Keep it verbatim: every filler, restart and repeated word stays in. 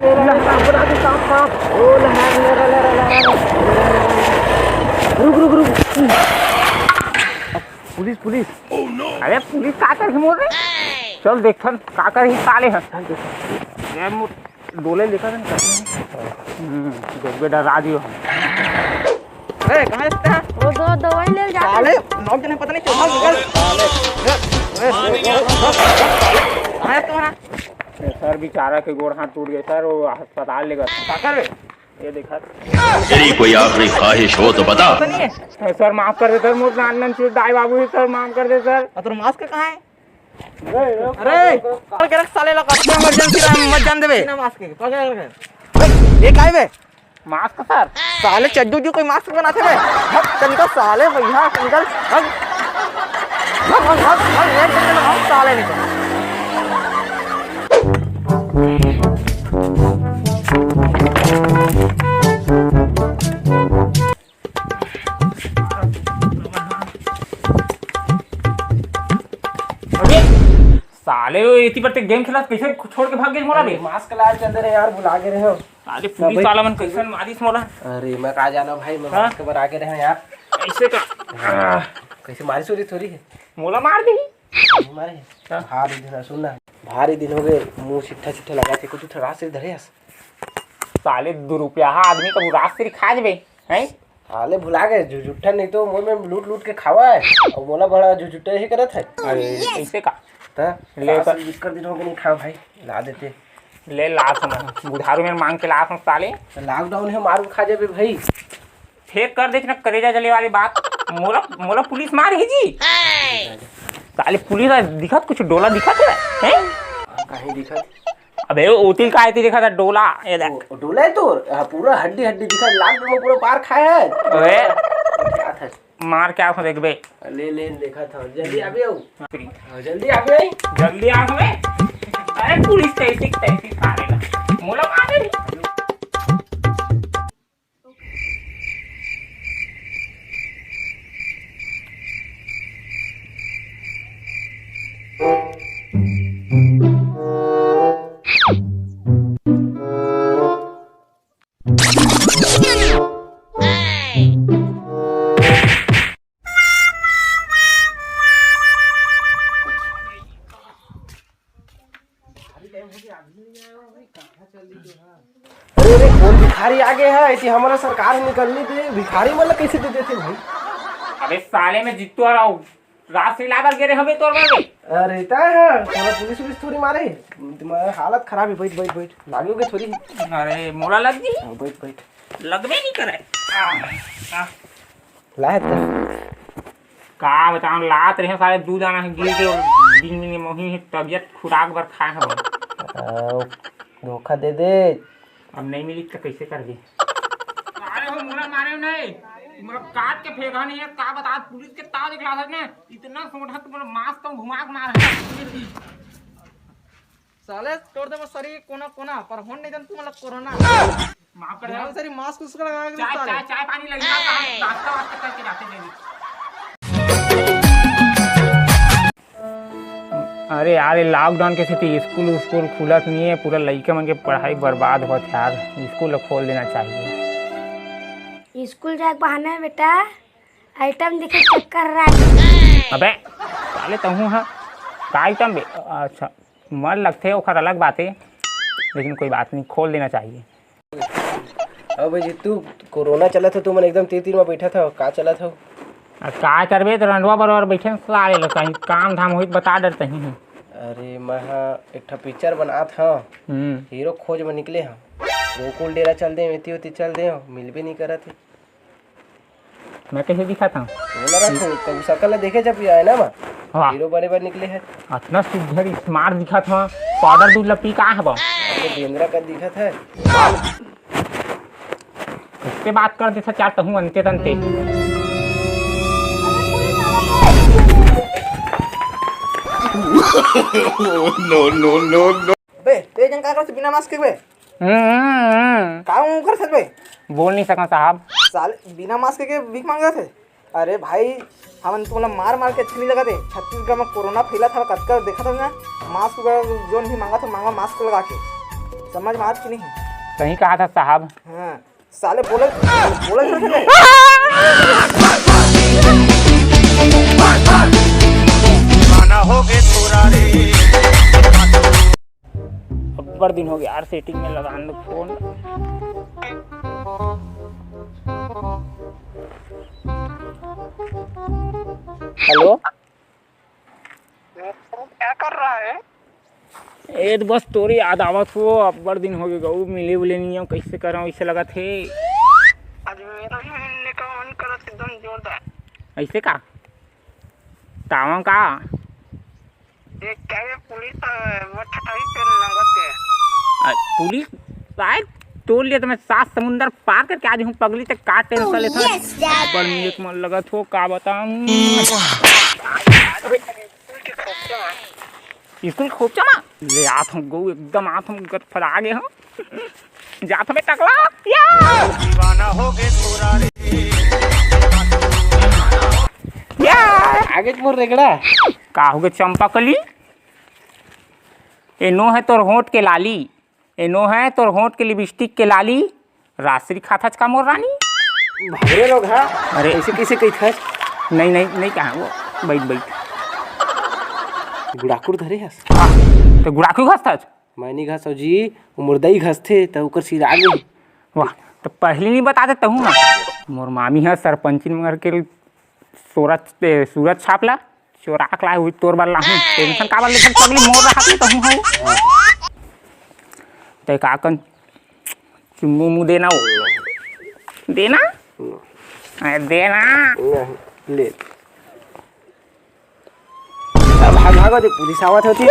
सांप, सांप, सांप। ओ, लहरा, लहरा, लहरा, लहरा। रुक, रुक, रुक। Police, police. अरे पुलिस का करही मोर रे? चल देखथन का करही साले ह। ये मो-, डोले लेकर न करही। हम्म, देख बेटा राजू। ए, कहाँ जाते हैं? वो दो दवाई ले जा। साले, नौ जने पता नहीं चौदह निकल। साले। कहाँ जाते हो ना? ए, सर बेचारा के गोड़ हाथ टूट गए सर, वो अस्पताल लेकर। का कर बे? ये देखा। तेरी कोई आखिरी ख्वाहिश हो तो बता। पता नहीं है। ए, सर माफ कर दे सर, मोर नान नान चीज दाई बाबू है सर, माफ कर दे सर। और तेरा मास्क कहाँ है? अरे, पकड़ के रख साले ला, कतको इमरजेंसी रहा, मत जान देबे। बिना मास्क के, पकड़ के रख। ए, ये काय बे? Mask sir. साले चड्डू जी कोई मास्क बनाथे बे? हट, चल निकल साले, भैया, निकल। हट। हट, हट, हट, हट, ये चल निकल, हट, साले निकल। अबे साले, वो एती बर ते गेम खेलत, कैसे छोड़ के भाग गेस मोला बे? अरे, मास्क लाए चल दे रहे यार, भुला गे रहे हो। साले, पुलिस वाला मन कैसे मारिस मोला? अरे, मैं का जाना भाई, मैं हाँ? मास्क बर आ गे रहे हो यार। कैसे का? कैसे मारिस उरिस थोड़ी है? मोला मार दी। नहीं मारे। हाँ। भारी दिन, सुन ना, भारी दिन हो गए, मुंह चिट्ठा चिट्ठा लगा के कुछ थोड़ा से धरे हस। साले, दो रुपया हा आदमी का उदास से खा जबे, हैं? साले भुला गए, झु-, झुट्ठा नहीं तो मुंह में लूट लूट के खावा है, और मोला बड़ा झु-, झुट्ठा ही करत है। अरे, कैसे का? ता? ले सास कर। दिक्कत दिन हो गए नहीं खाओ भाई, ला देते। ले ला सुन, बुधारू में मांग के ला सुन साले। तो लॉकडाउन है, मार खा जाबे भाई। फेर कर देख ना करेजा जले वाली बात। मोला, मोला पुलिस मार ही जी। साले पुलिस आ दिखत, कुछ डोला दिखत है, हैं? कहीं दिखत? अबे वो उतिल का आती देखा था डोला, ये देख। ओ, डोला है तो, हाँ, पूरा हड्डी हड्डी दिखा, लाख में पूरा पार खाया है। अबे। क्या था? मार क्या था देखबे? ले, ले, देखा था, जल्दी आबे आओ। हाँ, जल्दी आबे आई। जल्दी आ हमें। अरे पुलिस तैसी, तैसी सारे ना। मोला मार दे। अरे, अरे, कौन भिखारी आ गए है? ऐसी हमारा सरकार निकलनी दे, भिखारी मन ला कैसे दे देते भाई? अबे साले, मैं जित्तू आ रहा हूँ। रात से लाबर गिरे हवे तोर बर। अरे, ता है, थोड़ा पुलिस उलिस थोड़ी मारे। तुम्हारा हालत खराब है, बैठ, बैठ, बैठ। लागे के थोड़ी। अरे, मोला लग जी। हाँ, बैठ, बैठ। लगबे नहीं करे। आ, आ। लात। का बताऊं, लात रहे साले, दू दाना गिर के दिन में मोही है, तबियत खुराक बर खाए हवे। आओ, धोखा दे दे। अब नहीं मिली तो कैसे कर दी? अरे हो, मोला मारे नहीं, मोला काट के फेंका नहीं है, का बता, पुलिस के ताव दिखला सकते हैं, इतना सोटा तुम्हारा मास्क तो घुमा के मार है। साले तोड़ देबो शरीर कोना कोना, पर होन नहीं दन तू मतलब कोरोना। माफ कर दे। सारी मास्क उसका लगा के चाय, साले। चाय, चाय पानी लगी, नाश्ता वास्ता करके जाते हैं। अरे यार, ये लॉकडाउन के सेती स्कूल उस्कूल खुलत नहीं है, पूरा लइका मन के पढ़ाई बर्बाद होत है यार। स्कूल ला खोल देना चाहिए। स्कूल जाए के बहाना है बेटा, आइटम देखे चक्कर रात। अबे साले, तहूँ हा का आइटम बे? अच्छा, मन लगथे, ओखर अलग बात हे, लेकिन कोई बात नहीं, खोल देना चाहिए। अब भाई जी, तू कोरोना चलत हो, तू मन एकदम तीर तीर में बैठा था, का चलत हो? आ, का करबे, तो रंडवा बरोबर बैठे न साले लोग, कहीं काम धाम होई तो बता डरते ही हैं। अरे, मैं हा एक ठा पिक्चर बनात हा, हम्म। हीरो खोज में निकले हा, गोकुल डेरा चल दे, एती ओती चल दे, मिलबे नहीं करत है। मैं कैसे दिखत हूँ? बोला रखो, तब सकल ला देखे जब ये आईना मा। वाह। हीरो बने बर निकले है। अतना सुघर स्मार्ट दिखत हूँ। पाउडर दूध ला पी का हवा? अरे बेंदरा का दिखत है। इससे बात कर देता चार तहूँ अंते तंते। No, no, no, no। बे, ते जन का करत बिना मास्क के बे? हम्म, हम्म, हम्म। का मुंह कर सकबे? बोल नहीं सकता साहब। साले बिना मास्क के भीख मांगत हे। अरे भाई, हमन तुमला मार मार के अच्छा नहीं लगत हे। छत्तीसगढ़ में कोरोना फैलत हवे, कतका देखत हवे ना, मास्क वगैरह जोन भी मांगत हे, मांगा मास्क लगा के। समझ में आत कि नहीं? सही कहा था साहब। हाँ, साले बोले, बोले क्यों थे? अब्बड़ दिन हो गया यार, सेटिंग में लगा दो फोन। हेलो, क्या कर रहा है? ए तो बस तोर याद आवत हो, अब्बड़ दिन हो गए गऊ, मिले उले नहीं हो, कैसे करा ऐसे लगत हे। आज मेरा भी मिलने का मन करत एकदम जोरदार। ऐसे का? तावा का? देख क्या ये पुलिस, अ, वो छटाई पे लंगत है। आ, पुलिस आए तोर लिए तो मैं सात समुंदर पार करके आज हूँ पगली, ते का टेंशन लेता। अब्बड़ मिले के मन लगत हो, का बताऊँ। स्कूल के खोपचा मा। ले आत हूँ गऊ, एकदम आत हूँ, गत फरा गे हूँ। जात हूँ बे टकला। या! या! आगे मोर रेगड़ा। का हो गे चंपा कली? ए नो है तोर होंठ के लाली। ए नो है तोर होंठ के लिपस्टिक के लाली, राजश्री खाथच का मोर रानी? भागरे लोग हा। अरे। ऐसे कैसे कही थच? नहीं, नहीं, नहीं कहा वो। बैठ, बैठ। गुड़ाखू धरे हस? हाँ, तो गुड़ाखू घस थच? मैं नहीं घसो जी, वो मोर दई घसथे, त ओकर सिर आगे। वाह, तो पहले नहीं बता देता हूँ ना। मोर मामी है सरपंचिन मर के सूरज, ए, सूरज छाप ला चोरा के लाए हुई तोर बर लाहूं। टेंशन काबर लेथन पगली, मोर राहत में तो हूं हूं। ते का कन चुम्मू मुम्मू देना हो। देना? ए, देना। नहीं, ले। अब भाग, भागो, देख, पुलिस आवत होती।